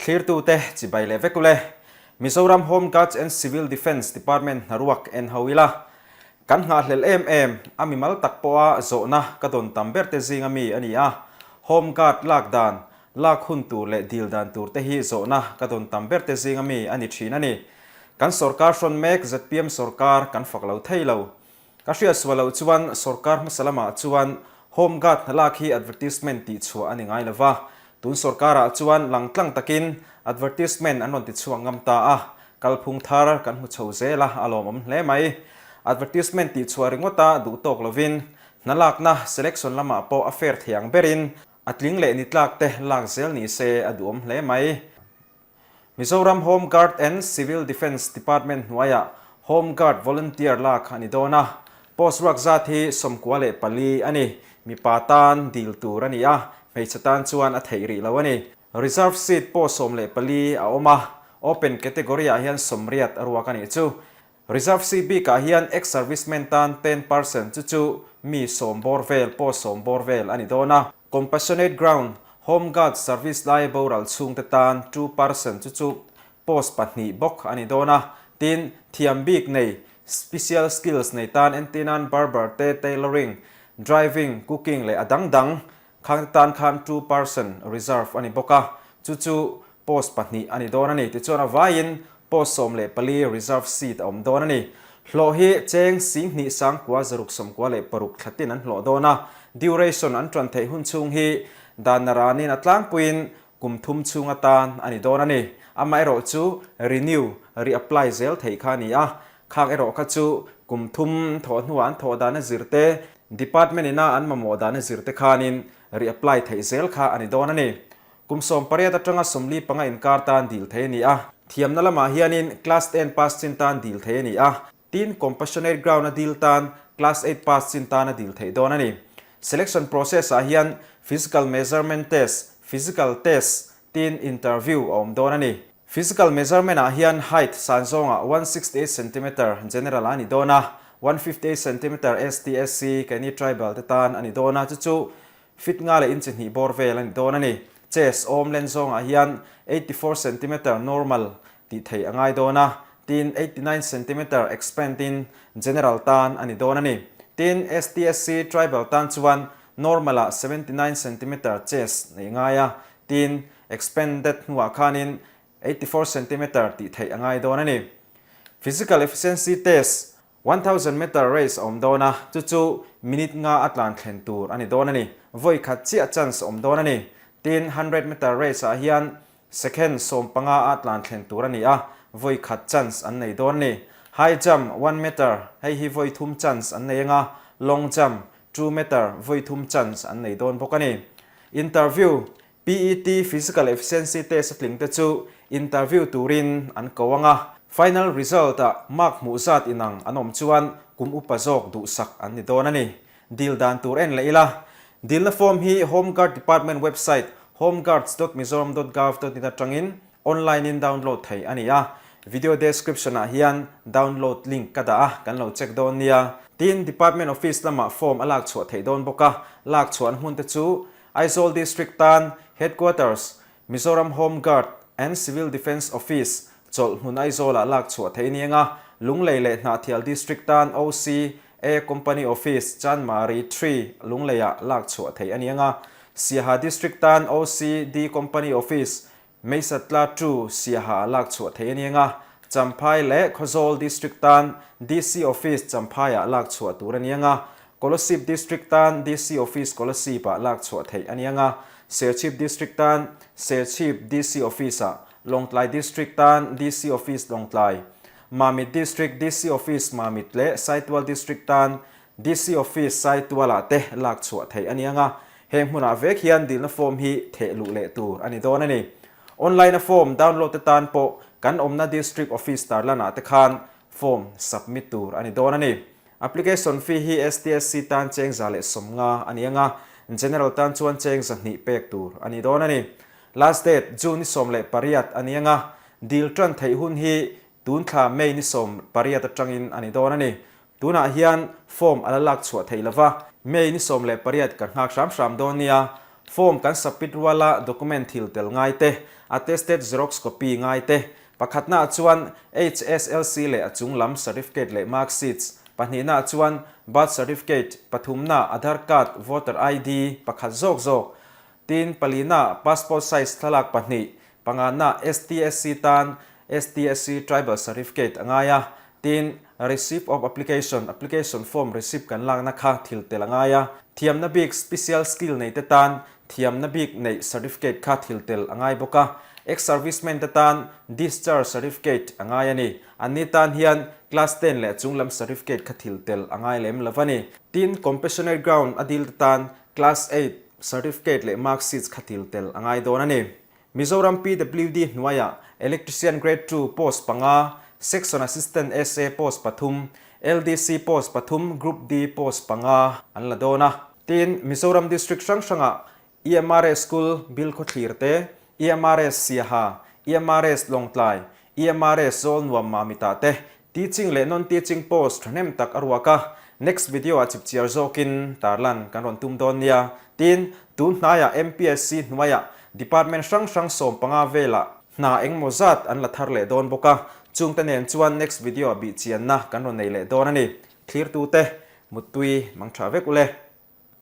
Thlirtute chibai leh vek ule. Mizoram Home Guards and Civil Defence Department hnaruak en ho ila. Kan nghahhlelh em em, a mimal tak pawha zawhna ka dawn tam ber te zinga mi a ni a. Home Guard lak dan, lak hun tur leh dil dan tur te hi zawhna ka dawn tam ber te zinga mi a ni thin a ni. Kan sawrkar hrawn mek zpm sawrkar kan fak lo thei lo. Ka hriat sual loh chuan sawrkar hmasa lamah chuan Home Guard hna lak hi advertisement tih chhuah a ni ngai lova, tun sawrkarah chuan langtlang takin advertisement an rawn ti chhuak ngam ta a, kalphung thar kan hmu chho zel a, a lawmawm hle mai. Advertisement tih chhuah ringawta duh tawk lovin hna lakna selection lamah pawh a fair thei ang berin a tling leh ni tlak te lak zel ni se a duhawm hle mai. Mizoram Home Guard and Civil Defence Department hnuaiah Home Guard Volunteer lak a ni dawn a, post ruak zat hi 94 a ni. Mipa tan dil tur a ni a, hmeichhe tan chuan a theih rih lo a ni. Reserve seat post 14 a awm a, Open category ah hian 80 a ruak a nih chu. Reserve seat bikah hian ex-servicemen tan 10% chu chu mi sawm bawr vel, post sawm bawr vel a ni dawn a. Compassionate ground, Home Guard service laia boral chhungte tan 2% chu chu post pahnih bawk a ni dawn a. Tin, thiam bik nei, special skills nei tan entirnan barber te, tailoring, driving, cooking leh a dang dang Khang tan khan 2% reserve a ni bawk a, chu chu post pahnih a ni dawn a ni. Tichuan a vaiin post 14 reserve seat a awm dawn a ni. Hlawh hi cheng 10,000 sangkua zaruk 96 thlatin an hlawh dawn a, duration an tan theih hun chhung hi dan naranin a tlangpuiin kum thum chhung atan a ni dawn a ni. Amaherawh chu renew, re-apply zel theih kha a ni a, Khang erawh kha chu kum thum thawh hnuah an thawh dan a zir te, department ina an mamawh dan a zir te khanin re-apply theih zel kha a ni dawn a ni. Kum 18 atanga 45 inkar tan dil thei a ni a. Thiamna lamah hianin class ten pass chin tan dil thei a ni a, tin compassionate ground a dil tan class eight pass chin tan a dil theih dawn a ni. Selection process ah hian physical measurement test, physical test, tin interview a awm dawn a ni. Physical measurement ah hian height san zawngah 168 centimeter general ah a ni dawn a, 158 centimeter ST, SC, keini tribal te tan a ni dawn a, chu chu feet nga leh inchi hnih bawr vel a ni dawn a ni. Chest awm len zawngah hian 84 centimeter normal tih theih a ngai dawn a, tin 89 centimeter expand in general tan a ni dawn a ni. Tin ST, SC, tribal tan chuan normal ah 79 centimeter chest neih ngai a, tin Expanded hnuah khanin 84 centimeter tih theih a ngai dawn a ni. Physical efficiency test, 1000 meter race a awm dawn a, chu chu minute nga a tlan thlen tur a ni dawn a ni. Vawi khat chiah chance a awm dawn a ni. Tin, hundred meter race ah hian second 15 a tlan thlen tur a ni a, vawi khat chance an nei dawn a ni. High jump, one meter, hei hi vawi thum chance an nei anga, long jump, two meter, vawi thum chance an nei dawn bawk a ni. Interview, PET Physical Efficiency Test a tling te chu interview turin an ko ang a, final result ah mark hmuh zat inang an awm chuan kum upa zawk duhsak an ni dawn a ni. Dil dan tur en leh ila. Dilna form hi Home Guard Department website homeguards.mizoram.gov.in atangin online in download theih a ni a, video description ah hian download link ka dah a, kan lo check dawn nia. Tin, Department office lamah form a lak chhuah theih dawn bawk a, lak chhuahna hmun te chu Aizawl District tan Headquarters, Mizoram Home Guard and Civil Defence Office, chawlh hmun Aizawlah lak chhuah theih ni anga, Lunglei leh Hnahthial District tan OC, A Company Office, Chanmari Three, Lungleiah lak chhuah theih a ni anga, Siaha District tan OC, D Company Office, Meisatla Two, Siaha lak chhuah theih a ni anga, Champhai leh Khawzawl District tan DC Office Champhaiah lak chhuah tur a ni anga, Kolasib District tan DC Office Kolasib-ah lak chhuah theih a ni anga, Serchhip District tan Serchhip DC Office-ah, Lawngtlai District tan DC Office Lawngtlai, Mamit District DC Office Mamit leh Saitual District tan DC Office Saitual-ah te lak chhuah theih a ni anga, heng hmunah vek hian dilna form hi theh luh leh tur a ni dawn a ni. Online-a form download te tan pawh kan awmna District Office tarlanah te khan form submit tur a ni dawn a ni. Application fee hi STSC tan cheng 150 a ni anga, General tan chuan cheng 200 pek tur a ni dawn a ni. Last date June ni 18 a ni anga, dil tan theih hun hi tun thla May ni 18 atangin a ni dawn a ni. Tunah hian form a la lak chhuah theih lova, May ni 18 kan nghak hram hram dawn nia. Form kan submit ruala document thil tel ngai te, attested xerox copy ngai te, pakhatnaah chuan HSLC leh a chung lam certificate leh mark sheets, pahnihnaah chuan birth certificate, pathumnaah Aadhaar card, voter ID, pakhat zawk zawk, tin palinaah passport size thlalak pahnih, panganaah STSC tan STSC tribal certificate a ngai a, Tin, Receipt of Application, Application form receipt kan lakna kha thil tel a ngai a. Thiamna bik, special skill nei te tan thiamna bik neih certificate kha thil tel a ngai bawk a. Ex-servicemen te tan discharge certificate a ngai a ni. Anni tan hian Class ten leh chunglam certificate kha thil tel a ngai lem lo a ni. Tin, Compassionate ground a dil te tan Class eight certificate leh mark sheets kha thil tel a ngai dawn a ni. Mizoram PWD hnuaiah Electrician Grade Two post panga, Section Assistant SA post pathum, LDC post pathum, Group D post panga an la dawn a. Tin, Mizoram District hrang hrangah EMRS School Bilkhawthlir te, EMRS Siaha, EMRS Lawngtlai, EMRS Zawlnuam Mamitah te Teaching leh non-teaching post thahnem tak a ruak a, next video ah chipchiar zawkin tarlan kan rawn tum dawn nia. Tin, tun hnaiah MPSC hnuaiah department hrang hrang 15 velah hna engmaw zat an la thar leh dawn bawk a, chungte nen chuan next video ah bihchianna kan rawn nei leh dawn a ni. Thlirtute, muttui mang tha vek ule.